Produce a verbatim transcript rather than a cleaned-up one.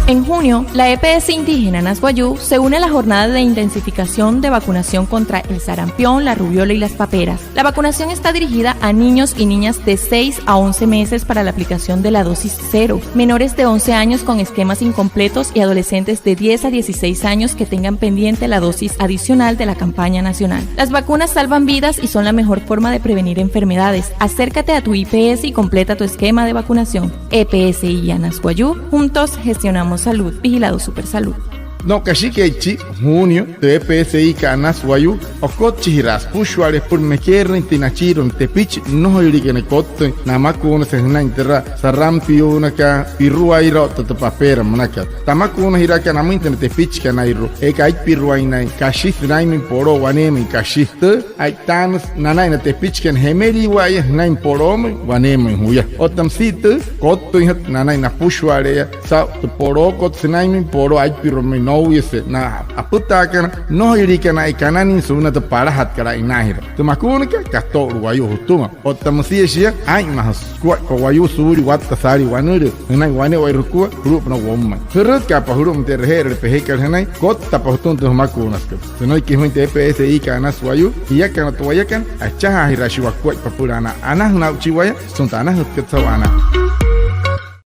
En junio, la E P S indígena Anas Wayuu se une a la jornada de intensificación de vacunación contra el sarampión, la rubeola y las paperas. La vacunación está dirigida a niños y niñas de seis a once meses para la aplicación de la dosis cero, menores de once años con esquemas incompletos y adolescentes de diez a dieciséis años que tengan pendiente la dosis adicional de la campaña nacional. Las vacunas salvan vidas y son la mejor forma de prevenir enfermedades. Acércate a tu I P S y completa tu esquema de vacunación. E P S I Anas Wayuu, juntos gestionamos salud. Vigilado Supersalud. No'u kashikai chi junio, tü E P S I kat Anas Wayuu okotchijiraa süpüshua'ale'e süpüla mekeerüin tü nachiirua na tepichi nnojoliikana kottüin namakuunase jünain türa sarampiónnakat, piruairot otta tü papeera münakat. Tü amakuunajiraakat namüin tü na tepichikanairua eeka aipiruainain kashi sünainmüin poloo waneemüin kashi. Tü a'itaanüsü nanain na tepichikana jemeliiwa'aya jünain poloomüin waneemüin juya. Otta müsia tüü, kottüinjatü nanain napüshua'ale'eya saa'u tü polookot sünainmüin poloo aipiruamüin nouyase na apütaakana nnojoliikana a'yakananin sünain tü palajatkat a'inaajira. Tü makuunakat kato'ulu wayuu jütüma. Otta müsia shia, aa'inmajüsü sukuaippa wayuu suulia watta saalii wanülüü jünain wane'ewai jukua julu'upünaa woumain. Jürütkaapa julu'umüin tü e'reje'erüle pejekat jünain, kottapa jütüma tü jümakuunasükat. Sünüiki jümüin tü E P S I kat Anas Wayuu, jiakana otta wayakana achajaajiraashii wakuaippa süpüla anaa. Anajüna aa'uchii waya sütüma tü anajütkat saa'u anaa.